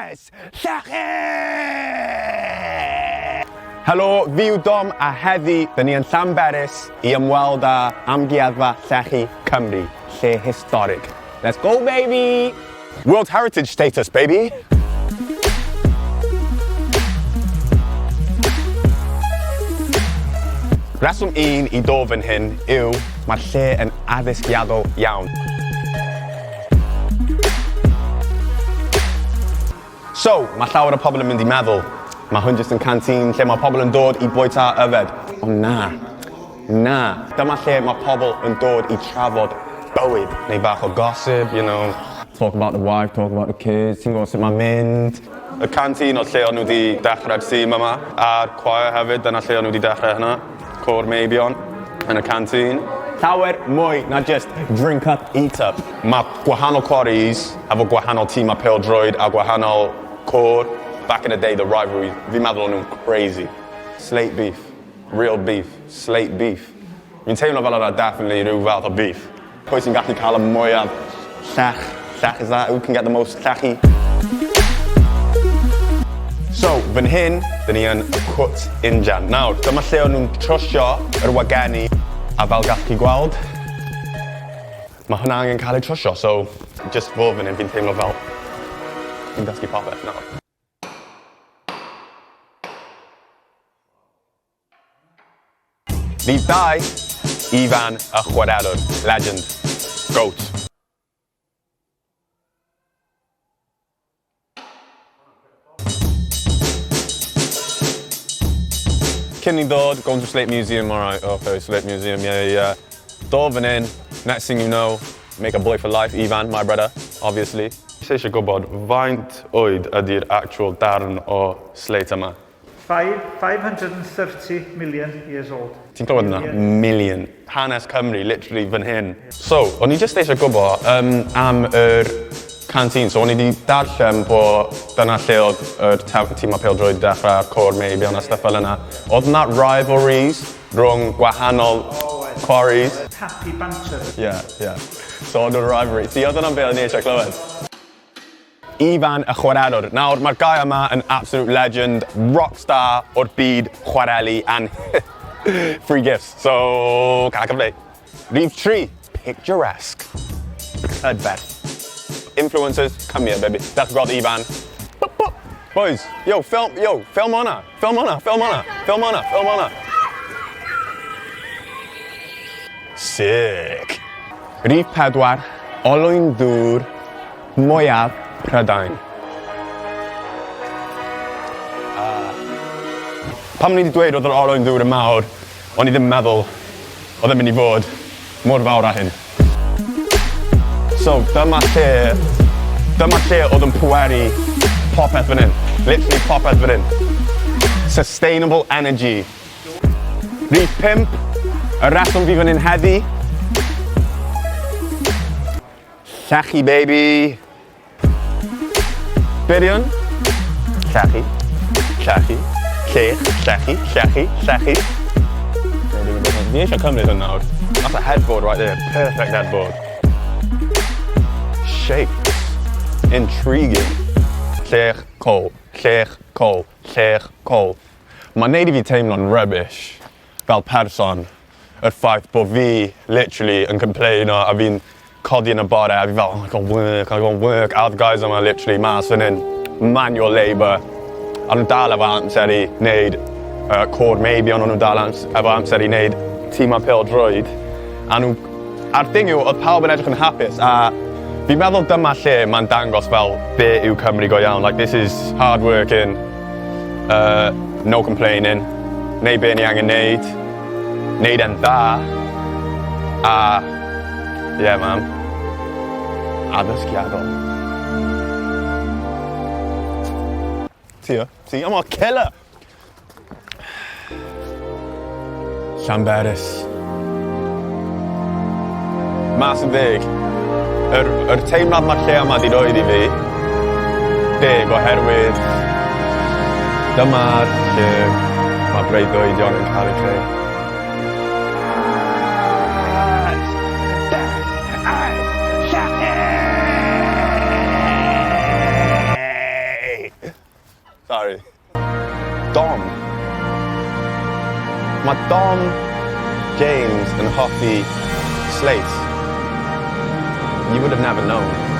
Hanes Llechi! Helo, fi yw Dom a heddi dyn ni yn Llanberis i ymweld â Amgueddfa Llechi Cymru, lle historig. Let's go baby! World Heritage status baby! Rheswm un i dod fan hyn yw mae'r lle yn addysgiadol iawn. So, mae llawer o pobl yn mynd i meddwl, mae hwn jyst yn canteen lle mae pobl yn dod i bwyta a yfed. Ond na. Na. Dyma lle mae pobl yn dod i trafod bywyd. Neu bach o gossip, you know. Talk about the wife, talk about the kids, ti'n gwybod sut mae'n mynd. Y canteen oedd lle o'n nhw wedi dechrau'r tîm yma, a'r choir hefyd, dyna lle o'n nhw wedi dechrau hynna. Côr meibion yn y canteen. Llawer mwy na just drink up, eat up. Mae gwahanol quarries efo gwahanol tîmau pêl-droed a gwahanol côr. Back in the day, the rivalry, fi'n meddwl o'n nhw'n crazy. Slate beef. Real beef. Slate beef. Fi'n teimlo fel o'na definitely rhyw fath o beef. Pwy sy'n gallu cael y mwyaf llech? Llech is that? Who can get the most llechi? So, fan hyn, dyn ni yn y cwt injan. Nawr, dyma lle o'n nhw'n trwsio yr wageni, a fel gallwch chi gweld, mae hwnna angen cael ei trwsio, so just fod fan hyn fi'n teimlo fel fi'n dysgu popeth nawr. Rhif 2, Ifan y chwarelwr, legend, GOAT. Cyn ni ddod, going to Slate Museum, alright, okay, Slate Museum, yeah, yeah, yeah. Dod fan hyn, next thing you know, make a boy for life, Ifan, my brother, obviously. Ti eisiau gwybod faint oed ydy'r actual darn o slate yma? Five, 530 million years old. Ti'n clywed hwnna? Million. Hanes Cymru, literally fan hyn. So, o'n i just eisiau gwybod um, am yr canteen. So, o'n i wedi darllen bod dyna lle oedd yr tîm o pêl-droed dechrau a'r côr meibion a stuff fel yna. Oedd yna rivalries rhwng gwahanol quarries? Happy banter. Yeah, yeah. So, oedd y rivalry. See, oedd hwnna'n beth o'n i eisiau clywed. Ifan y chwarelwr. Nawr, mae'r guy yma yn absolute legend, rock star o'r byd chwareli and free gifts. So, can't complain. Rhif 3, picturesque. Prydferth. Influencers, come here, baby. Dewch i gweld Ifan. Boop, boop. Boys, yo, film, yo, film hwnna. Film hwnna, film hwnna, film hwnna, film hwnna. Sick. Rhif 4, olwyn ddŵr mwyaf Prydain. Uh, pam o'n i wedi dweud oedd yr olwyn ddŵr yn mawr, o'n i ddim yn meddwl oedd e'n mynd i fod mor fawr â hyn. So, dyma lle, dyma lle oedd yn pweru popeth fan hyn. Literally popeth fan hyn. Sustainable energy. Rhif 5, y reswm fi fan hyn heddi. Llechi, baby. Byrion. Llechi. Llechi. Llech. Llechi. Llechi. Llechi. Fi eisiau cymryd hwn nawr. That's a headboard right there. Perfect headboard. Shapes. Intriguing. Llech, coal. Llech, coal. Llech, coal. Mae'n neud i fi teimlo'n rubbish fel person yr ffaith bod fi literally yn complaino a fi'n codi yn y bore a fi fel oh I got work, I got work a odd guys yma literally mas fan hyn manual labour a nhw dal efo amser i neud uh, côr meibion o'n nhw dal ams efo amser i neud tîmau pêl-droed a nhw a'r thing yw oedd pawb yn edrych yn hapus a fi'n meddwl dyma lle mae'n dangos fel be yw Cymru go iawn like this is hard working uh, no complaining neud be ni angen neud neud e'n dda a yeah man addysgiadol. Ti o? Ti? I'm a killer! Llanberis. Mas yn deg. Yr, yr teimlad mae'r lle yma di roed i fi, deg oherwydd dyma'r lle mae breuddwydion yn cael eu creu. Sorry. Dom. Mae Dom James yn hoffi slates. You would have never known.